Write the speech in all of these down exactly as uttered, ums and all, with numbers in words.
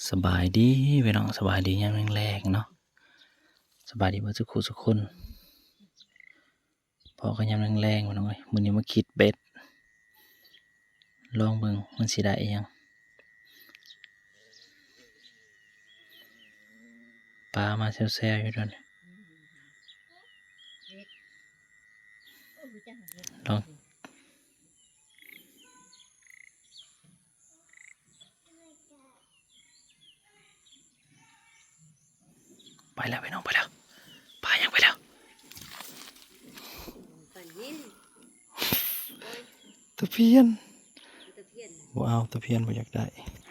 สบายดีพี่น้อง สบายดียามแลงๆเนาะ สบายดีเบิดสุขุสุคน พอกันยามแลงๆพี่น้องเอ้ย มื้อนี้มาคิดเบ็ด ลองเบิ่งมันสิได้อิหยัง ปลามาแซวๆอยู่ตอนนี้ ลอง ไปแล้วพี่น้อง ไปแล้ว ปลายังไปแล้ว ตะเพียน ว้าว ตะเพียนบ่อยากได้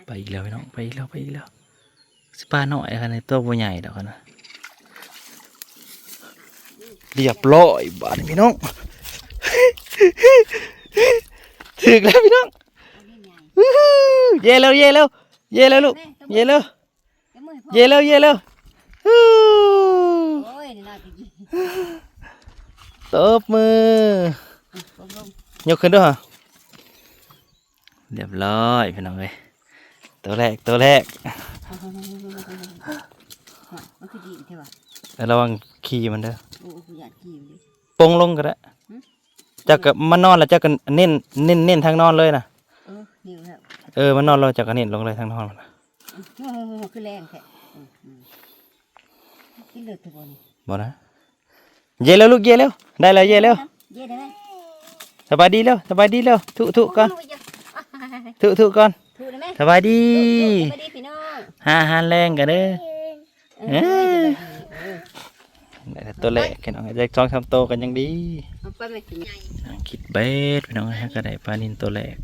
ไปอีกแล้วพี่น้อง ไปอีกแล้ว ไปอีกแล้ว สิปลาน้อยขนาดนี้ ตัวบ่ใหญ่ดอกนะ เรียบร้อย บาดนี้พี่น้อง ถึกแล้วพี่น้อง เอาเล่นใหญ่ เย่แล้ว เย่แล้ว เย่แล้วลูก เย่แล้ว เย่แล้ว เย่แล้ว ฮู้ โอ้ย นี่น่าจะยิง ตบมือ อ่ะ ลงๆ ยกขึ้นด้วยฮะ เรียบร้อยพี่น้องเอ้ย ตัวแรก ตัวแรก มันคือดีแท้วะ แล้วระวังขี้มันเด้อ โอ้ กูอยากขี้มันดิ ปงลงก็ได้ หึ เจ้าก็มานอนแล้วเจ้าก็เน้น เน้น เน้นทางนอนเลยนะ เออ หิวแล้ว เออ มานอนแล้วเจ้าก็เน้นลงเลยทางนอนมันนะ อืม คือแรงแท้ อืม อืม กินเลือดตัวนี้ บ่นะ เย่แล้วลูก เย่แล้ว ได้แล้ว เย่แล้ว เย่ได้ไหม สบายดีแล้ว สบายดีแล้ว ทุทุก่อน โอ้ย ทุทุก่อน ทุได้ไหม สบายดี ทุทุสบายดีพี่น้อง หาอาหารแลงกันเด้อ เออ เอ้ย เออ ได้แต่ตัวแรกพี่น้อง ได้สองสามตัวกันยังดี เอาไปไหม นั่งคิดเบ็ดพี่น้อง ก็ได้ปลานิลตัวแรก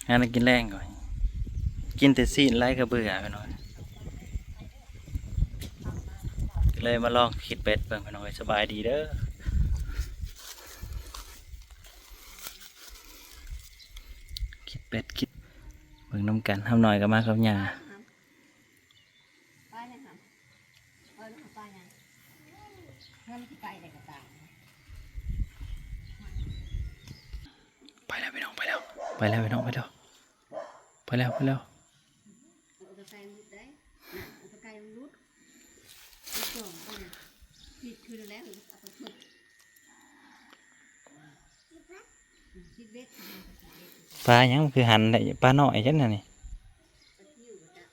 หาแนวกินแลงก่อน กินแต่ซีนหลายก็เบื่อพี่น้อง ก็เลยมาลองคิดเบ็ดเบิ่งพี่น้อง สบายดีเด้อ คิดเบ็ดคิด เบิ่งนำกัน เฮาน้อยก็มากับย่า ปลายังหำ เออ ปลายัง เพื่อนที่ไปเลยก็ตาม ไปแล้วพี่น้อง ไปแล้ว ไปแล้วพี่น้อง ไปแล้ว ไปแล้ว ไปแล้ว เอาตะไคร้หลุดได้ น่ะ เอาตะไคร้หลุด อีกสองก็นะ ผิดคืนแล้ว เอาไปทุบ คิดเบ็ด ปลาหยังคือหันได้ ปลาน้อยจังน่ะนี่ ปลาจิ๋วจ้ะ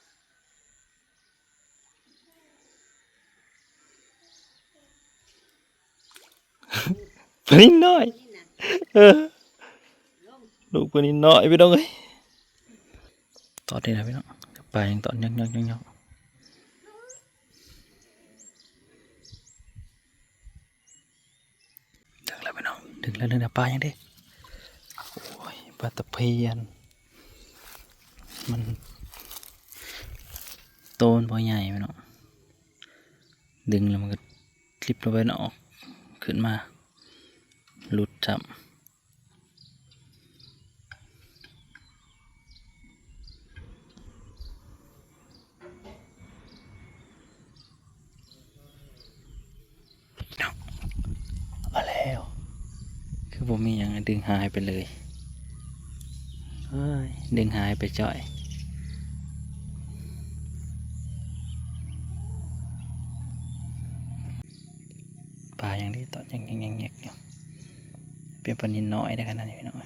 ปลานิลน้อย เออ ลูกปลานิลน้อยพี่น้องเอ้ย ตอดนี่นะพี่น้อง ปลายังตอดยอกๆๆๆ ถึงแล้วพี่น้อง ถึงแล้ว ถึงแล้ว ปลายังเด้ โอ้ย ปลาตะเพียน มัน โตมันบ่ใหญ่พี่น้อง ดึงแล้วมันก็คลิปลงไปเนาะ ขึ้นมา หลุดซ้ำ เอาแล้ว คือบ่มีหยัง ดึงหายไปเลย เอ้ย ดึงหายไปจ้อย ปลายังได้ตอดแงกๆๆๆอยู่ เป็นปลานิลน้อยได้ขนาดนี้พี่น้อง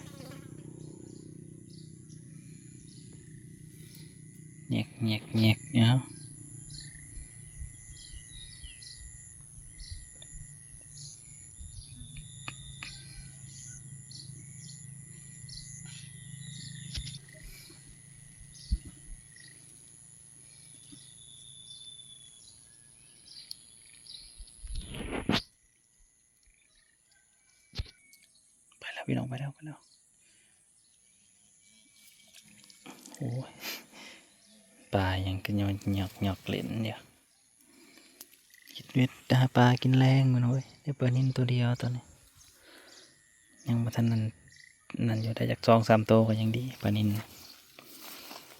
แงกๆๆอยู่ ไปแล้วพี่น้อง ไปแล้ว ไปแล้ว โอ้ย ปลายังกะยอกยอกยอกเล่นอยู่ คิดเว็ดหาปลากินแลงมื้อนี้เว้ย ได้ปลานิลตัวเดียวตอนนี้ ยังบ่ทันนั่น นั่นอยู่ ได้จักสองสามตัวก็ยังดี ปลานิล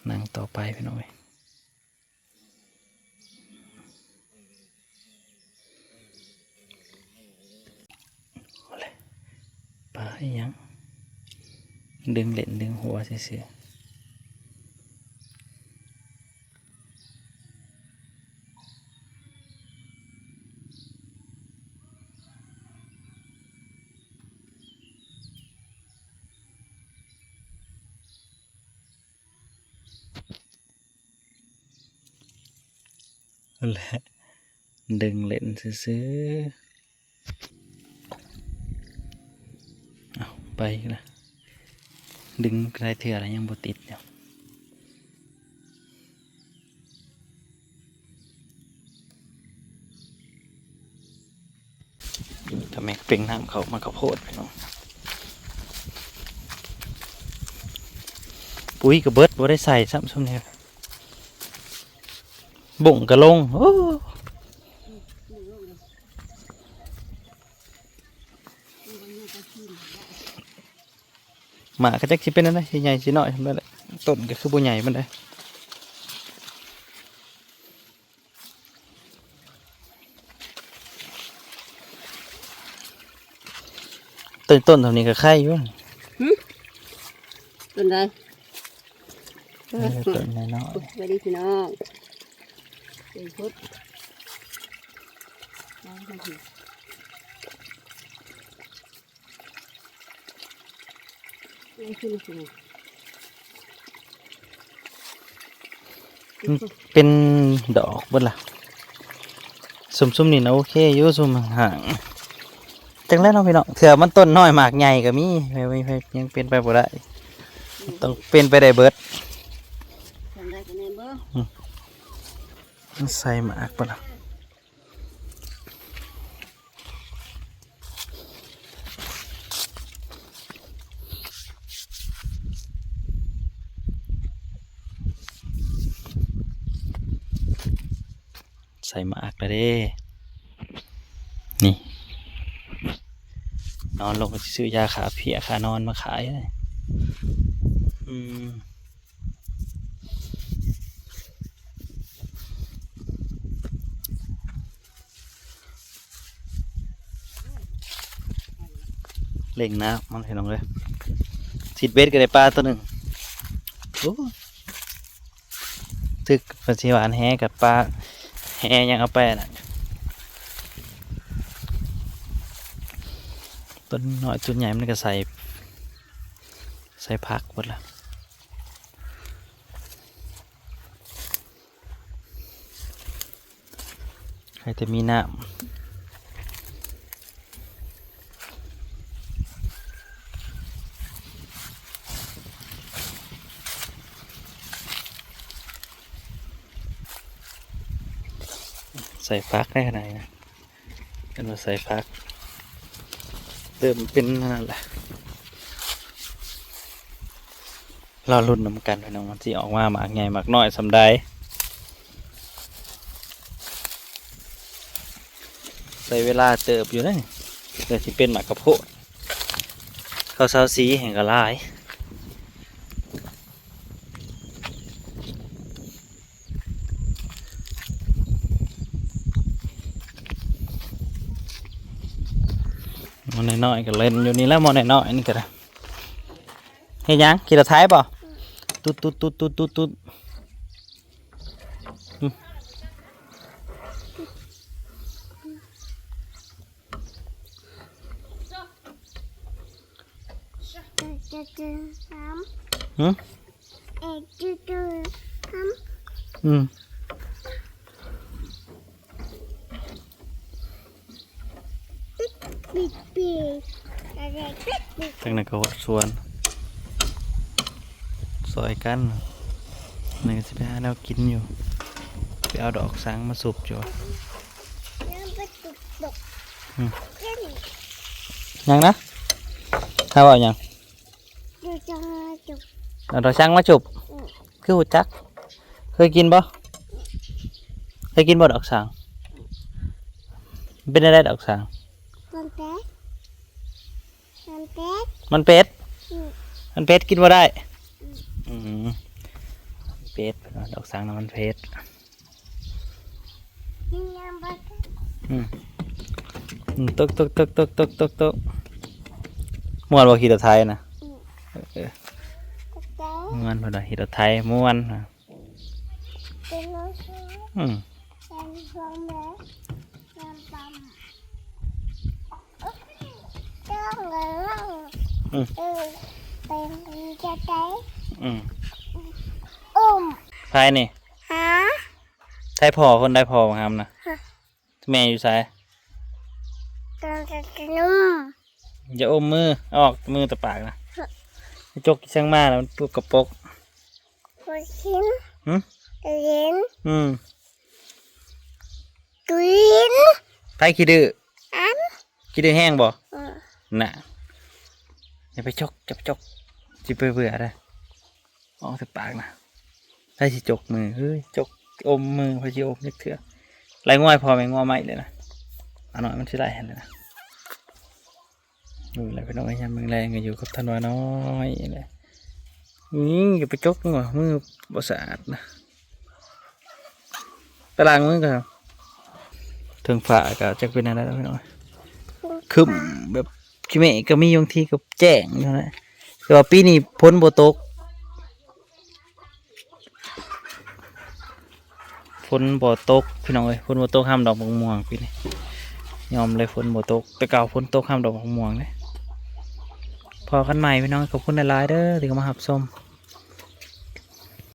นั่งต่อไปพี่น้องเอ้ย เอาเลย อิหยัง ดึงเล่นดึงหัวซื่อๆ นั่นแหละ ดึงเล่นซื่อๆ เอาไปอีกละ ดึงหลายเทื่อแล้วยังบ่ติดอยู่ ถ้าแม่งเปล่งน้ำเขามาข้าวโพดพี่น้อง ปุ๋ยก็เบิด บ่ได้ใส่ซ้ำซุมนี้ บุ้งก็ลง โอ้ หมากก็จักสิเป็นอันใด สิใหญ่สิน้อย ทำได้แหละ ต้นก็คือบ่ใหญ่ปานใด ต้น ต้นเท่านี้ก็ไข่อยู่ หึ ต้นใด เออ ต้นน้อยๆ สวัสดีพี่น้อง เป็นพุทธ มันเป็นดอกเบิดล่ะ ซุมๆ นี่นะโอเคอยู่ ซุมห่างๆ จั่งแล้วเนาะพี่น้อง เทื่อมันต้นน้อยหมากใหญ่ก็มี ไม่ ไม่ ไม่ ยังเป็นไปบ่ได้ ต้องเป็นไปได้เบิด ทำได้ก็แน่เบิ่ง อืม มันใส่หมากเบิดล่ะ ใส่หมากแล้วเด้ นี่ นอนลงก็สิซื้อยาฆ่าเพลี้ยฆ่านอนมาขายเลย อืม เล่งน้ำมันพี่น้องเอ้ย สิดเบ็ดก็ได้ปลาตัวหนึ่ง โอ้ ถึกปลาซิวานแหกับปลา แหยังเอาไปน่ะ ต้นน้อยต้นใหญ่มันก็ใส่ ใส่ผักหมดละ ให้แต่มีน้ำ ใส่ผักได้ขนาดนี้นะ เป็นว่าใส่ผัก เริ่มเป็นนั่นแหละ รอลุ้นนำกันพี่น้อง มันสิออกมาหมากใหญ่หมากน้อยส่ำใด ใช้เวลาเติบอยู่เด้ เดี๋ยวสิเป็นหมากข้าวโพด ข้าวเซาสีแห่งก็หลาย หม้อน้อยๆก็เล่นอยู่นี่แหละ หม้อน้อยๆนี่ก็ได้ เฮ็ดหยัง ขี่รถไถบ่ ตุ๊ดตุ๊ดตุ๊ดตุ๊ดตุ๊ดตุ๊ด อืม จะจะทำ หืม เอ็ดจะจะทำ อืม ปิดปิดอะไรปิดปิด ทางนั้นก็ฮอดสวน ซอยกัน นี่ก็สิไปหาแนวกินอยู่ ไปเอาดอกสังมาสุบอยู่ แล้วไปจุดดอก อืม เล่น หยังนะ ถ้าว่าหยัง ดูจังเลยจุด เอาดอกสังมาสุบ อืม คือฮู้จัก เคยกินบ่ เคยกินบ่ดอกสัง เป็นอะไรดอกสัง มันเผ็ด มันเผ็ด มันเผ็ด อืม มันเผ็ดกินบ่ได้ อืม อืม เผ็ด ดอกสังน่ะมันเผ็ด กินยังบ่ได้ อืม อืม ตก ตก ตก ตก ตก ตก ตก ม่วนบ่ขี่รถไถนะ เออ ม่วนเพิ่นว่าขี่รถไถม่วนนะ อืม อืม อืม ไผนี่ ไถพ่อ คนไถพ่อบักหำนะ แม่อยู่ไส อย่าอมมือ ออกมือแต่ปากนะ จกอีสังมาแล้วมันปุกกระปก หึ อืม ไผขี้ดื้อ ขี้ดื้อแฮงบ่ น่ะ อย่าไปจก อย่าไปจก สิไปเบื่อเด้อ ออกแต่ปากนะ ไผสิจกมือ เฮ้ย จก อมมือ ไผสิอมจักเทื่อ ไล่งัวให้พ่อแม่งัวใหม่เลยนะ อันน้อยมันสิไล่ให้เลยนะ นี่แหละพี่น้อง ยามแลงๆ ก็อยู่กับทนวาน้อยนี่แหละ นี่อย่าไปจกงัว มือบ่สะอาดนะ ไปล้างมือก่อน เทิงฟ้าก็จักเป็นอะไรแล้วพี่น้อง ครึ้มแบบขี้เมฆก็มี บางทีก็แจ้งอยู่นะ แต่ว่าปีนี้ฝนบ่ตก ฝนบ่ตกพี่น้องเอ้ย ฝนบ่ตกห้ามดอกมะม่วงปีนี้ ยอมเลยฝนบ่ตก แต่เก่าฝนตกห้ามดอกมะม่วงเด้ พ้อกันใหม่พี่น้อง ขอบคุณหลายๆ เด้อที่เข้ามารับชม